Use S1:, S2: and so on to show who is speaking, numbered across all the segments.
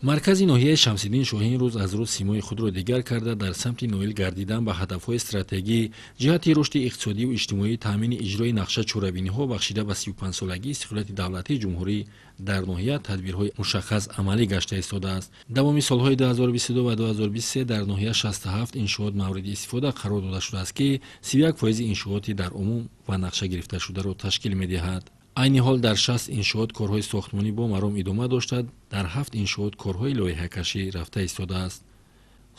S1: Маркази ноҳияи Шамсиддин Шоҳин рӯз аз рӯз симои худро дигар карда, дар самти ноил гардидан ба ҳадафҳои стратегӣ ҷиҳати рушди иқтисодиву иҷтимоӣ, таъмини иҷрои нақша, чорабиниҳо бахшида ба 35-солагии истиқлолияти давлатии ҷумҳурӣ дар ноҳия тадбирҳои мушаххас амалӣ гашта истодааст. Давоми солҳои 2022 ва 2023 дар ноҳия 67 иншоот мавриди истифода қарор дода шудааст, ки 31 фоизи иншооти дар умум ва нақша гирифташударо ташкил медиҳад. Айни ҳол дар 60 иншоот корҳои сохтмонӣ бо маром идома дошта, дар 7 иншоот корҳои лоиҳакашӣ рафта истодааст.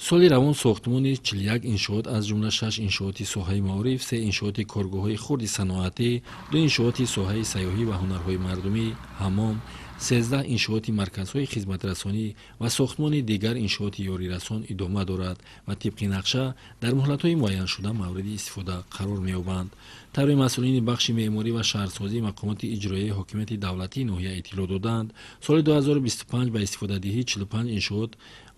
S1: Соли равон сохтмони 41 иншоот, аз ҷумла 6 иншооти соҳаи маориф, 3 иншооти коргоҳҳои хурди саноатӣ, 2 иншооти соҳаи сайёҳӣ ва ҳунарҳои мардумӣ, ҳаммом, 13 иншооти марказҳои хизматрасонӣ ва сохтмони дигар иншооти ёрирасон идома дорад ва тибқи нақша дар муҳлатҳои муайяншуда мавриди истифода қарор меёбанд. Тавре масъулини бахши меъморӣ ва шаҳрсозии мақомоти иҷроияи ҳокимияти давлатии ноҳия иттилоъ доданд, соли 2025 ба истифодадиҳии 45 иншоот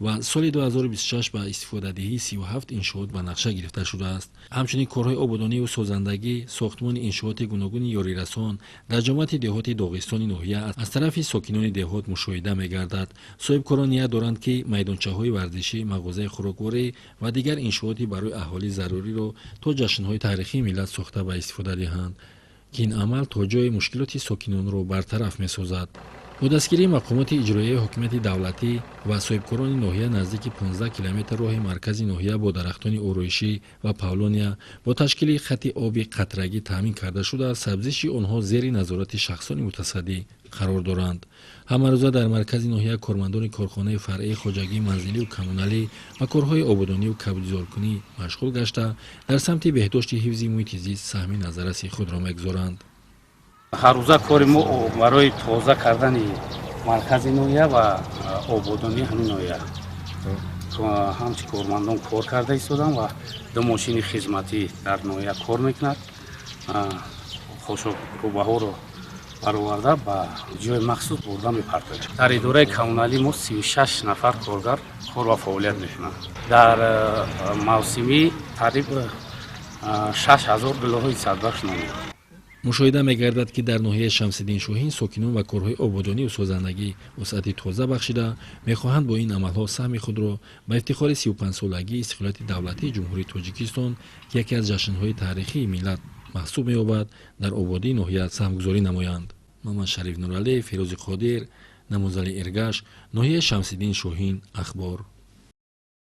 S1: ва соли 2026 ба истифодадиҳии 37 иншоот ба нақша гирифта шудааст. Ҳамчунин корҳои ободониву созандагӣ, сохтмони иншооти гуногуни ёрирасон дар ҷамоати деҳоти Доғистони ноҳия аз тарафи сокинони деҳот мушоҳида мегардад. Соҳибкорон ният доранд, ки майдончаҳои варзишӣ, мағозаи хӯрокворӣ ва дигар иншооти барои аҳолӣ заруриро то ҷашнҳои таърихии миллат сохта ба истифода диҳанд, ки ин амал то ҷое мушкилоти сокинонро бартараф месозад. Бо дастгирии мақомоти иҷроияи ҳокимияти давлатӣ ва соҳибкорони ноҳия наздики 15 километр роҳи маркази ноҳия бо дарахтони ороишӣ ва павлония бо ташкили хати оби қатрагӣ таъмин карда шуда, сабзиши онҳо зери назорати шахсони мутасаддӣ қарор доранд. Ҳамарӯза дар маркази ноҳия кормандони корхонаи фаръии хоҷагии манзилию коммуналӣ ба корҳои ободониву кабудизоркунӣ машғул гашта, дар самти беҳдошти ҳифзи муҳити зист саҳми назарраси худро мегузоранд.
S2: Ҳаррӯза кори мо барои тоза кардани маркази ноҳия ва ободонии ҳамин ноҳия ҳамчи кормандон кор карда истодам ва ду мошини хизматӣ дар ноҳия кор мекунад. Хошокрӯбаҳоро бароварда, ба ҷои махсус бурда мепартояд. Дар идораи коммуналӣ мо 36 нафар коргар кор ва фаъолият мекунанд. Дар мавсимӣ қариб 6000 гуллаҳои садбахш номид.
S1: Мушоҳида мегардад, ки дар ноҳияи Шамсиддин Шоҳин сокинон ба корҳои ободониву созандагӣ вусъати тоза бахшида, мехоҳанд бо ин амалҳо саҳми худро ба ифтихори 35-солагии истиқлолияти давлатии Ҷумҳурии Тоҷикистон, ки яке аз ҷашнҳои таърихии миллат маҳсуб меёбад, дар ободии ноҳия саҳмгузорӣ намоянд. Мамадшариф Нуралиев, Фирӯзи Қодир, Намозали Эргаш, ноҳияи Шамсиддин Шоҳин, Ахбор.